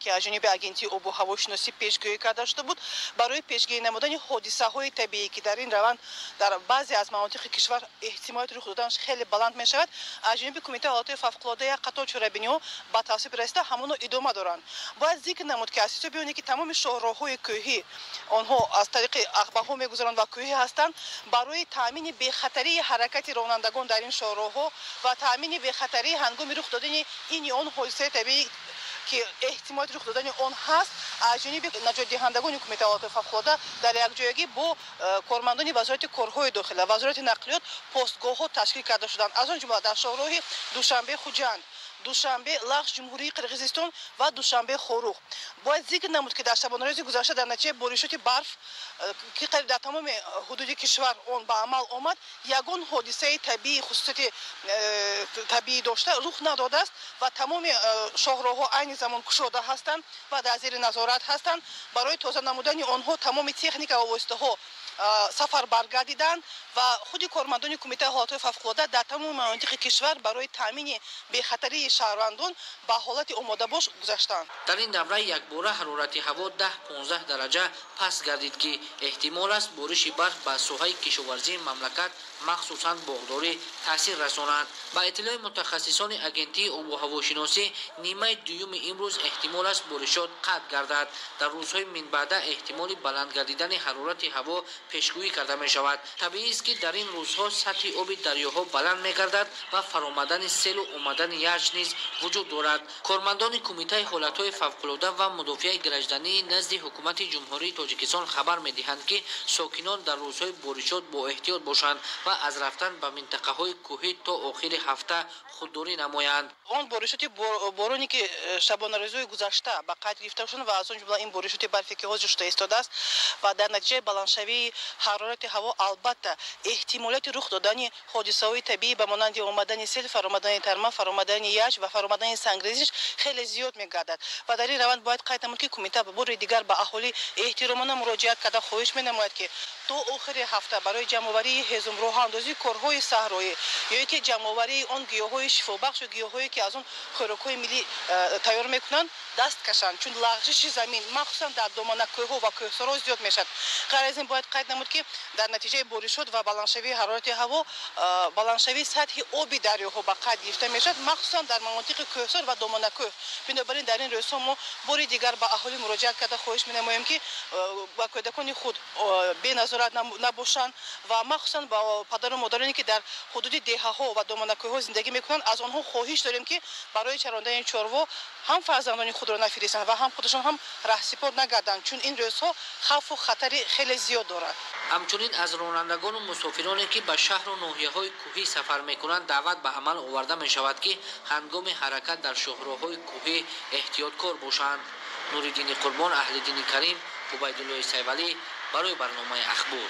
ки аз ҷониби Агентии обу ҳавошиносӣ пешгӯӣ карда шуда буд, барои пешгирӣ намудани ҳодисаҳои табиӣ, ки дар ин раванд дар баъзе аз манотиқи кишвар эҳтимолияти рух доданаш хеле баланд мешавад, аз ҷониби Кумитаи ҳолатҳои фавқулода як қатор чорабиниҳо ба тасвиб расида, ҳамоно идома доранд. Бояд зикр намуд, ки аз ҳисоби оне ки тамоми шоҳроҳҳои кӯҳӣ онҳо аз тариқи ағбаҳо мегузаранд ва кӯҳӣ ҳастанд, барои таъмини бехатарии ҳаракати ронандагон дар ин шоҳроҳҳо ва таъмини бехатарии ҳангоми рух додани ин ё он ҳодисаи табиӣ, ки эҳтимолияти рух додани он ҳаст, аз ҷониби наҷотдиҳандагони Кумитаи ҳолатҳои фавқулода дар якҷоягӣ бо кормандони Вазорати корҳои дохила, Вазорати нақлиёт постгоҳҳо ташкил карда шуданд. Аз он ҷумла дар шоҳроҳи Душанбе Хуҷанд, Душанбе Лахш Ҷумҳурии Қирғизистон ва Душанбе Хоруғ. Бояд зикр намуд, ки дар шабонарӯзи гузашта дар натиҷаи боришоти барф, ки қариб дар тамоми ҳудуди кишвар он ба амал омад, ягон ҳодисаи табиӣ хусусияти табиӣ дошта рух надодааст ва тамоми шоҳроҳҳо айни замон кушода ҳастанд ва дар зери назорат ҳастанд. Барои тоза намудани онҳо тамоми техника ва воситаҳо сафар баргардиданд ва худи кормандони Кумитаи ҳолатҳои фавқулода дар тамоми манотиқи кишвар барои таъмини бехатарии шаҳрвандон ба ҳолати омодабош гузаштанд. Дар ин давра якбора ҳарорати ҳаво 10-15 дараҷа паст гардид, ки эҳтимол аст бориши барф ба соҳаи кишоварзии мамлакат, махсусан боғдорӣ, таъсир расонад. Ба иттилои мутахассисони Агентии обу ҳавошиносӣ, нимаи дуюми имрӯз эҳтимол аст боришот қатъ гардад. Дар рӯзҳои минбаъда эҳтимоли баланд гардидани ҳарорати ҳаво пешгӯӣ карда мешавад. Табиист, ки дар ин рӯзҳо сатҳи оби дарёҳо баланд мегардад ва фаромадани селу омадани ярч низ вуҷуд дорад. Кормандони Кумитаи ҳолатҳои фавқулода ва мудофиаи граждании назди Ҳукумати Ҷумҳурии Тоҷикистон хабар медиҳанд, ки сокинон дар рӯзҳои боришот бо эҳтиёт бошанд ва аз рафтан ба минтақаҳои кӯҳӣ то охири ҳафта худдорӣ намоянд. Он боришоти бороне, ки шабонарӯзҳои гузашта ба қайд гирифта шуданд ва аз он ҷумла ин боришоти барфе, ки ҳозир шуда истодааст, ва дар натиҷаи баландшавии ҳарорати ҳаво албатта эҳтимолияти рух додани ҳодисаҳои табиӣ ба монанди омадани сел, фаромадани тарма, фаромадани яч ва фаромадани сангрезиш хеле зиёд мегардад. Ва дар ин раванд бояд қайд намуд, ки кумита бори дигар ба аҳолӣ эҳтиромона муроҷиат карда хоҳиш менамояд, ки то охири ҳафта барои ҷамъоварии ҳезум, роҳандозии корҳои саҳроӣ ё ин ки ҷамъоварии он гиёҳҳои шифобахшу гиёҳҳое, ки аз он хӯрокҳои миллӣ тайёр мекунанд, даст кашанд, чун лағжиши замин махсусан дар доманакӯҳҳо ва кӯҳсорҳо зиёд мешавад. Ғайр аз ин бояд қайд намуд, ки дар натиҷаи боришот ва баландшавии ҳарорати ҳаво баландшавии сатҳи оби дарёҳо ба қайд гирифта мешавад, махсусан дар манотиқи кӯҳсор ва доманакӯҳ. Бинобар ин дар ин рӯзҳо мо бори дигар ба аҳолӣ муроҷиат карда хоҳиш менамоем, ки ба кӯдакони худ беназорат набошанд ва махсусан ба падару модароне, ки дар ҳудуди деҳаҳо ва доманакӯҳҳо зиндагӣ мекунанд, аз онҳо хоҳиш дорем, ки барои чарондани чорво ҳам фарзандони худро нафиристанд ва ҳам худашон ҳам раҳсипор нагарданд, чун ин рӯзҳо хавфу хатари хеле зиёд дорад. Ҳамчунин аз ронандагону мусофироне, ки ба шаҳру ноҳияҳои кӯҳӣ сафар мекунанд, даъват ба амал оварда мешавад, ки ҳангоми ҳаракат дар шоҳроҳҳои кӯҳӣ эҳтиёткор бошанд. Нуриддини Қурбон, Аҳлиддини Карим, Убайдуллои Сайвалӣ барои барномаи Ахбор.